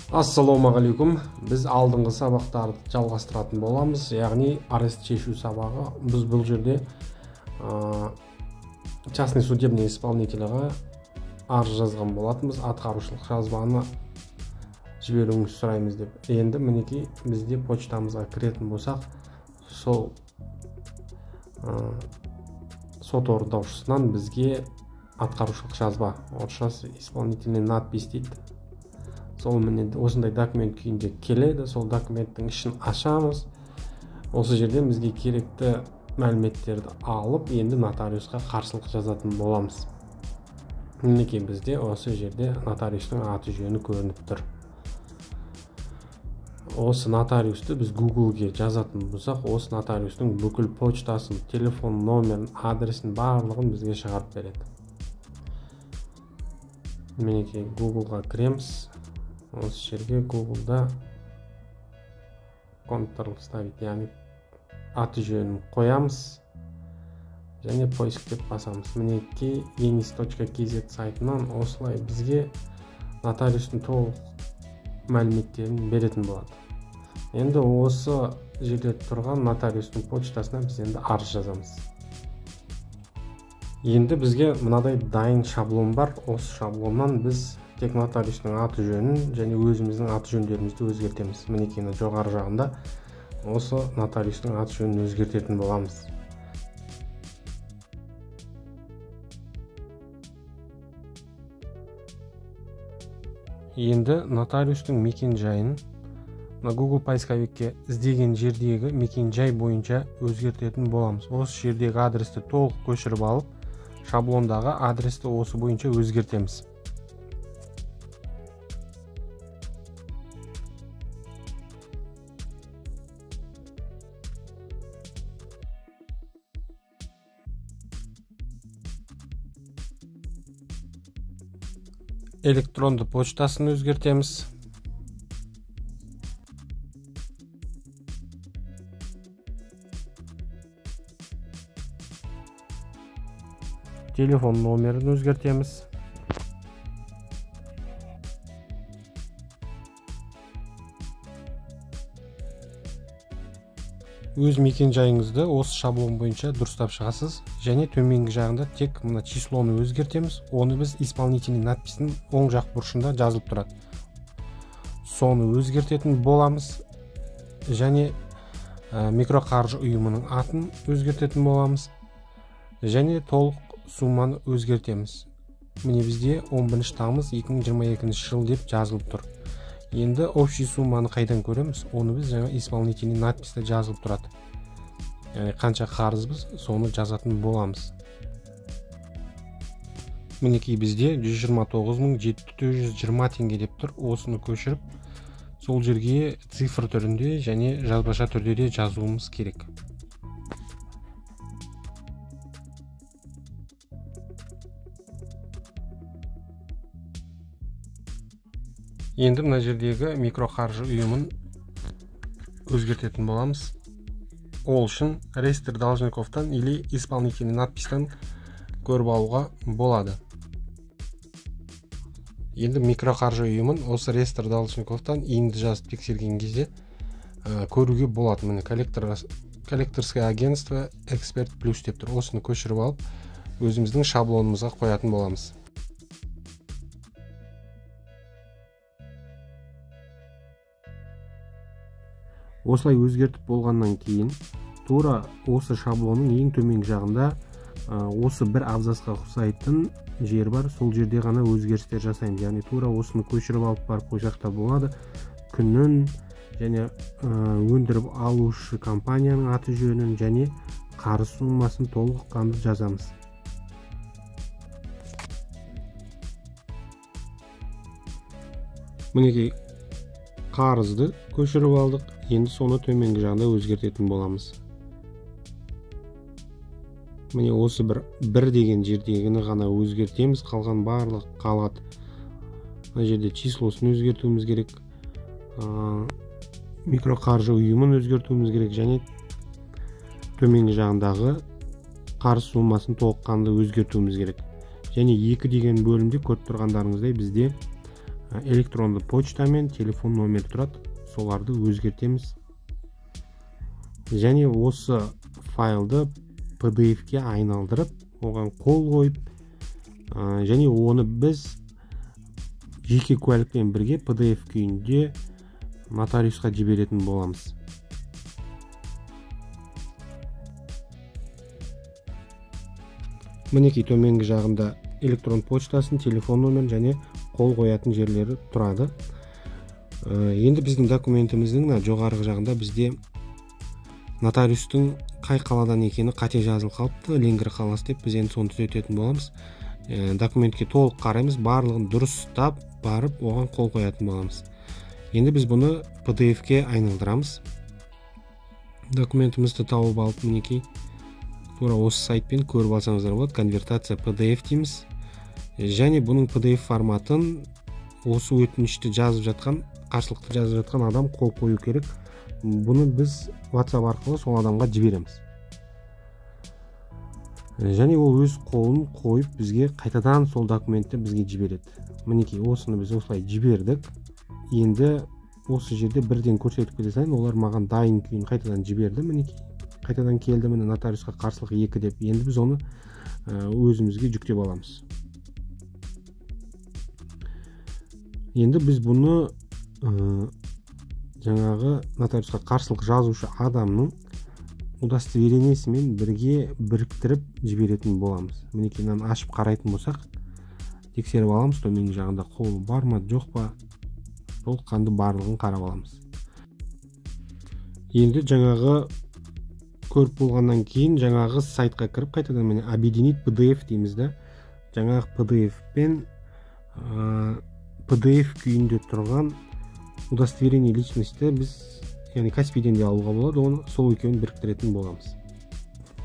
Ассалаумағалейкум. Біз алдыңғы сабақтарды жалғастыратын боламыз, яғни арест шешу сабағы. Біз бұл жерде частный судебный исполнительға арыз жазған болатынбыз, атқарушылық жазбаны жіберуіңізді сұраймыз деп. Енді мінекей бізде почтамызға кіретін болсақ, сол сот орындаушысынан бізге атқарушылық жазба, орысшасы исполнительный надпись дейді. Сол міне осындай документ күйінде келеді. Сол документтің ішін ашамыз. Осы жерден бізге керекті мәліметтерді алып, енді нотариусқа қарсылық жазатын боламыз. Мінекей бізде осы жерде нотариустың аты жөні көрініп тұр. Осы нотариусты біз Google-ге жазатын болсақ, осы нотариустың бүкіл почтасын, телефон номерін, адресін барлығын бізге шығарып береді. Мінекей Google-ға кіреміз. Осы жерге Google-да Ctrl вставить, яғни аты жөнін қоямыз және поиск деп басамыз. Мінекей enis.kz сайтынан осылай бізге нотариустың толық мәліметтерін беретін болады. Енді осы жерде тұрған нотариустың почтасына біз енді арыз жазамыз. Енді бізге мынадай дайын шаблон бар. Осы шаблоннан біз тек нотариустың аты жөнін және өзіміздің аты жөндерімізді өзгертеміз. Мінекей мына жоғары жағында осы нотариустың аты жөнін өзгертетін боламыз. Енді нотариустың мекен-жайын мына Google поисковикке іздеген жердегі мекен-жай бойынша өзгертетін боламыз. Осы жердегі адресті толық көшіріп алып, шаблондағы адресті осы бойынша өзгертеміз. Электронды почтасын өзгертеміз. Телефон номерін өзгертеміз. Өз мекен-жайыңызды осы шаблон бойынша дұрыстап шығасыз және төменгі жағында тек мына числоны өзгертеміз. Оны біз исполнительный надписінің оң жақ бұрышында жазылып тұрады. Соны өзгертетін боламыз және микроқаржы ұйымының атын өзгертетін боламыз және толық сумманы өзгертеміз. Міне бізде 11 тамыз 2022 жыл деп жазылып тұр. Енді общий сумманы қайдан көреміз? Оны біз жаңа исполнительный надписте жазылып тұрады. Яғни қанша қарызбыз, соны жазатын боламыз. Мінекей бізде 129 720 теңге деп тұр. Осыны көшіріп, сол жерге цифр түрінде және жазбаша түрде де жазуымыз керек. Енді мына жердегі микроқаржы ұйымын өзгертетін боламыз. Ол үшін реестр должниковтан или исполнительный надпистан көріп алуға болады. Енді микроқаржы ұйымын осы реестр должниковтан ИИН-ді жазып тексерген кезде көруге болады. Міне коллекторское агентство Эксперт Плюс деп тұр. Осыны көшіріп алып өзіміздің шаблонымызға қоятын боламыз. Осылай өзгертіп болғаннан кейін тура осы шаблонның ең төменгі жағында осы бір абзацқа ұқсайтын жер бар. Сол жерде ғана өзгерістер жасаймыз. Яғни тура осыны көшіріп алып барып қойсақ та болады. Күнін және өндіріп алушы компанияның аты жөнін және қарыз суммасын толыққанды жазамыз. Мінекей қарызды көшіріп алдық. Енді соны төменгі жағында өзгертетін боламыз. Міне осы бір деген жердегіні ғана өзгертеміз, қалған барлық қалады. Мына жерде числосын өзгертуіміз керек, микроқаржы ұйымын өзгертуіміз керек және төменгі жағындағы қарыз суммасын толыққанды өзгертуіміз керек. Және 2 деген бөлімде көріп тұрғандарыңыздай бізде Электронды почта мен телефон номері тұрады, соларды өзгертеміз. Және осы файлды PDF-ке айналдырып, оған қол қойып, және оны біз жеке куәлікпен бірге PDF күйінде нотариусқа жіберетін боламыз. Мінекей төменгі жағында электрон почтасын, телефон нөмірін және қол қоятын жерлері тұрады. Енді біздің документіміздің мына жоғарғы жағында бізде нотариустың қай қаладан екені қате жазылып қалыпты, Леңгір қаласы деп. Біз енді соны түзететін боламыз. Документке толық қараймыз, барлығын дұрыстап барып оған қол қоятын боламыз. Енді біз бұны PDF-ке айналдырамыз. Документімізді тауып алып, мінекей тура осы сайтпен көріп алсаңыздар болады. Конвертация PDF дейміз. Және бұның PDF форматын осы өтінішті жазып жатқан, қарсылықты жазып жатқан адам қол қою керек. Бұны біз WhatsApp арқылы сол адамға жібереміз. Және ол өз қолын қойып бізге қайтадан сол документті бізге жібереді. Мінекей осыны біз осылай жібердік. Енді осы жерде бірден көрсетіп кете салайын, олар маған дайын күйін қайтадан жіберді. Мінекей қайтадан келді, міне нотариусқа қарсылық 2 деп. Енді біз оны өзімізге жүктеп аламыз. Енді біз бұны жаңағы нотариусқа қарсылық жазушы адамның удостоверениесімен бірге біріктіріп жіберетін боламыз. Мінекей мынаны ашып қарайтын болсақ, тексеріп аламыз, төменгі жағында қолы бар ма, жоқ па, толыққанды барлығын қарап аламыз. Енді жаңағы көріп болғаннан кейін жаңағы сайтқа кіріп қайтадан міне объединить PDF дейміз да, жаңағы PDF пен PDF күйінде тұрған удостоверение личности біз, яғни Каспийден де алуға болады, оны сол екеуін біріктіретін боламыз.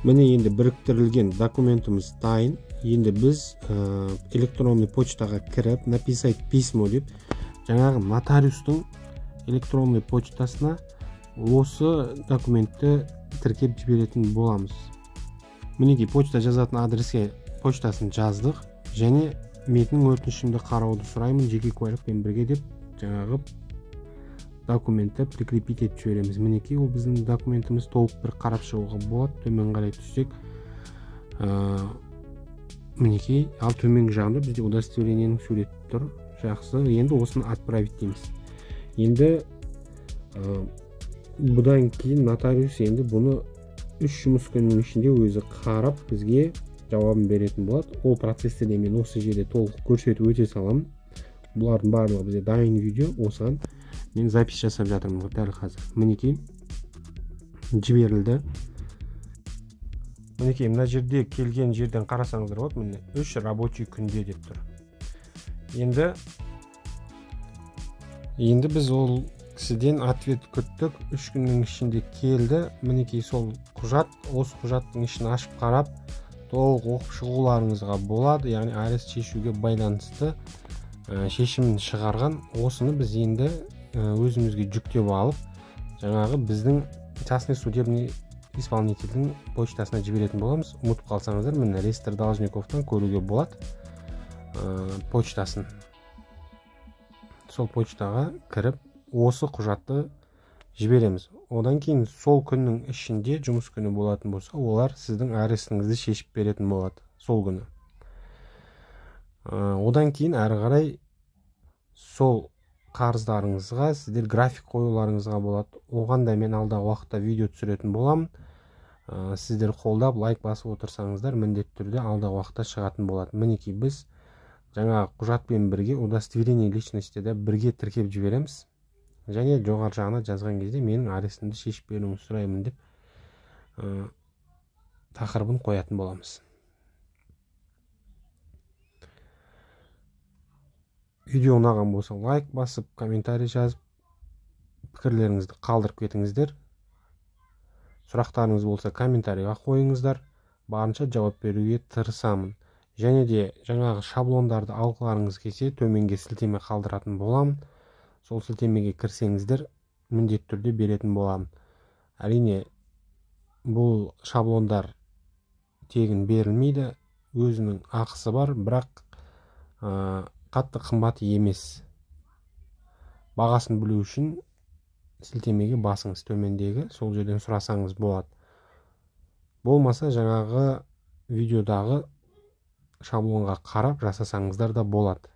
Міне енді біріктірілген документіміз дайын. Енді біз электронный почтаға кіріп написать письмо деп жаңағы нотариустың электронный почтасына осы документті тіркеп жіберетін боламыз. Мінекей почта жазатын адреске почтасын жаздық және менің өтінішімді қарауды сұраймын жеке куәлікпен бірге деп жаңағы документті прикрепить етіп жібереміз. Мінекей ол біздің документіміз, толық бір қарап шығуға болады. Төмен қарай түссек, мінекей ал төменгі жағында бізде удостоверениенің суреті тұр. Жақсы, енді осыны отправить дейміз. Енді бұдан кейін нотариус енді бұны 3 жұмыс күнінің ішінде өзі қарап бізге жауабын беретін болады. Ол процесті де мен осы жерде толық көрсетіп өте саламын. Бұлардың барлығы бізде дайын видео, осыған мен запись жасап жатырмын дәл қазір. Мінекей жіберілді. Мінекей мына жерде келген жерден қарасаңыздар болады, міне 3 рабочий күнде деп тұр. Енді біз ол кісіден ответ күттік, 3 күннің ішінде келді. Мінекей сол құжат, осы құжаттың ішін ашып қарап толық оқып шығуларыңызға болады. Яғни арест шешуге байланысты шешімін шығарған. Осыны біз енді өзімізге жүктеп алып, жаңағы біздің частный судебный исполнительдің почтасына жіберетін боламыз. Ұмытып қалсаңыздар, міне реестр должниковтан көруге болады почтасын. Сол почтаға кіріп осы құжатты жібереміз. Одан кейін сол күннің ішінде жұмыс күні болатын болса, олар сіздің арестіңізді шешіп беретін болады сол күні. Одан кейін әрі қарай сол қарыздарыңызға сіздер график қоюларыңызға болады. Оған да мен алдағы уақытта видео түсіретін боламын. Сіздер қолдап лайк басып отырсаңыздар, міндетті түрде алдағы уақытта шығатын болады. Мінекей біз жаңа құжатпен бірге удостоверение личности де бірге тіркеп жібереміз. Және жоғары жағына жазған кезде менің арестімді шешіп беруіңізді сұраймын деп тақырыбын қоятын боламыз. Видео ұнаған болса лайк басып, комментарий жазып, пікірлеріңізді қалдырып кетіңіздер. Сұрақтарыңыз болса комментарийға қойыңыздар. Барынша жауап беруге тырысамын. Және де жаңағы шаблондарды алғыларыңыз келсе, төменге сілтеме қалдыратын боламын. Сол сілтемеге кірсеңіздер, міндетті түрде беретін боламын. Әрине, бұл шаблондар тегін берілмейді, өзінің ақысы бар, бірақ қатты қымбат емес. Бағасын білу үшін сілтемеге басыңыз төмендегі, сол жерден сұрасаңыз болады. Болмаса, жаңағы видеодағы шаблонға қарап жасасаңыздар да болады.